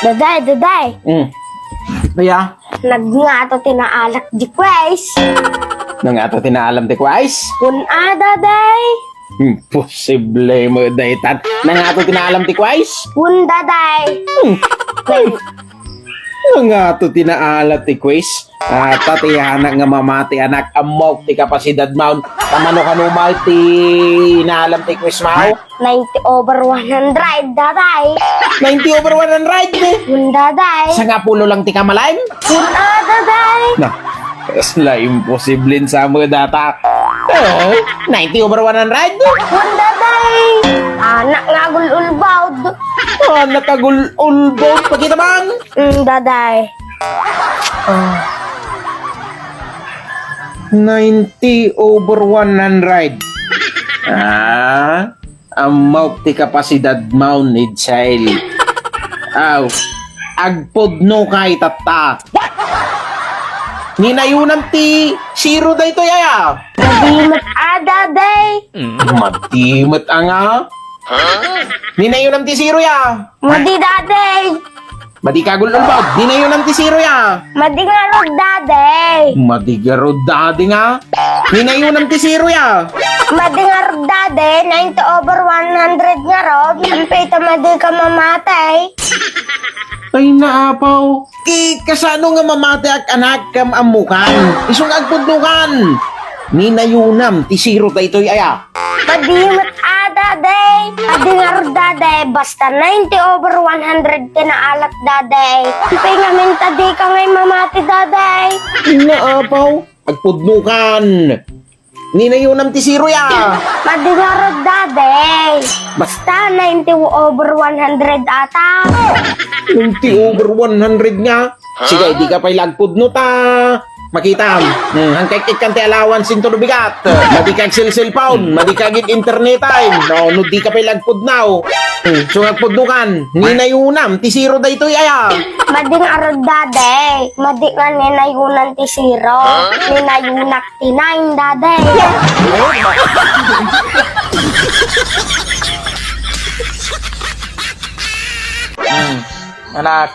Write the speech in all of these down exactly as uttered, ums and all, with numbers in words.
Daday, daday. Hmm. Aya? Nangato ti naalak ti quiz. Nangato ti naalam ti quiz? Wen a, daday. Imposible met daytan. Nangato ti naalam ti quiz? Wen, daday. Hmm. Nangato ti naalam ti quiz? Ata ti anak nga mamati, anak, ammok ti kapasidad maon. Tamano kano mal ti naalam ti quiz maw? Ninety over one hundred, daday. Ninety over one hundred? Wen, daday. Sangapulo lang ti kamalan? Wen a, daday. Na, kasla imposible sa mo data. Eh, ninety over one hundred? Wen, daday. Anak nga agul-ulbawd. Anak agul-ulbawd. Pakita man. Mm, daday. Ah. Ninety over one hundred. Ah, ammok ti kapasidad maon, Edsel. Aw, agpudno ka itatta. Ninayonam ti zero daytoy aya. Madi met a, daday. Madi met a nga. Ninayonam ti zero ya. Madi, daday. Madi ka agul-ulbawd. Ninayonam ti zero ya. Madi ngarud, daday. Madi ngarud, daday nga. Ninayonam ti zero ya. Madi ngarud, daday. Ninety over one hundred ngarud. Ampay ta madi ka mamati. Ay, naapaw. Ti kasano nga mamatiak, anak, kam ammokan? Isu nga agpudnokan. Ninayonam ti zero daytoy aya. Madi met a, daday. Madi ngarud, daday. Basta ninety over one hundred ti naalam, daday. Ampay ngamin ta dika ngay mamati, daday. Naapaw, agpudnokan. Ninayonam ti zero ya. Madi ngarud, daday. Basta ninety over one hundred ata. Ninety over one hundred nga. Sige, dika pay la agpudno ta. Makitam. Hmm, hangkay ikkan ti allowance into the bigat. Madi ka agcellphone, madi ka agid internet time. No, no, dika pay la agpudno. Hmm, so agpudnokan, ninayonam ti zero daytoy aya. Madi ngarud, daday. Madi nga ninayonam ti zero. Ninayonak ti nine, daday. Hmm, anak,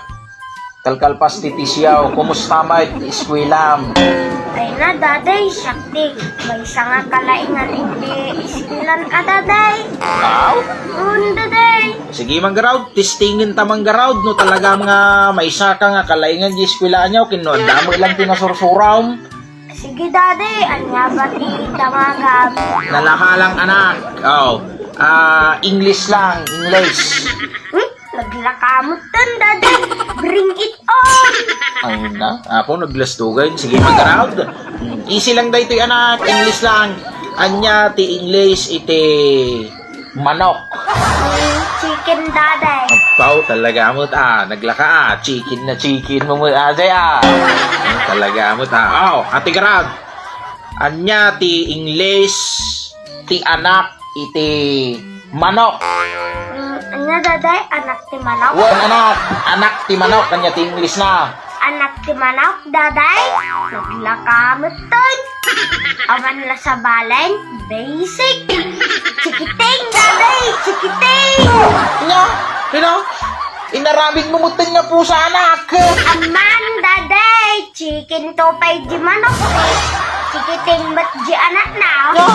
kalkalpas ti pisiaw, kumusta met ti eskuelam? Ay na, daday, siak ti maysa nga kalaingan iti eskuelan a, daday. Aw? Un, daday. Sige, Manggarawd, testingenta, Manggarawd, no talaga nga maysa ka nga kalaingan di eskuelaan niyo, ken no adda met lang ti nasursuram. Sige, daday, ania ba ti damagam? Nalaka lang, anak. Oh, ah, English lang, English. Hmm? Naglaka met ten, daday. Bring it on! Ay na, ako naglastugan. Sige, Manggarawd. Hmm, easy lang daytoy, anak. English lang. Ania ti English iti manok? Hmm, chicken, daday. Apaw, talaga met, ah. Naglaka, ah. Chicken na chicken mo met, ah, day, ah. Hmm, talaga met, ah. Oh, Ate Garad. Ania ti English ti anak iti manok? Mm, ania, daday? Anak ti manok? Wen, anak. Anak ti manok. Ania ti English na? Anak ti manok, daday? Naglaka met ten. Awan la sabalen, basic. Chikiting, daday, chikiting. Nya, you know, inaramid mo met ten nga pusa, anak. Aman, daday, chicken to pay di manok, eh. Chikiting met di anak na, oh. Nya.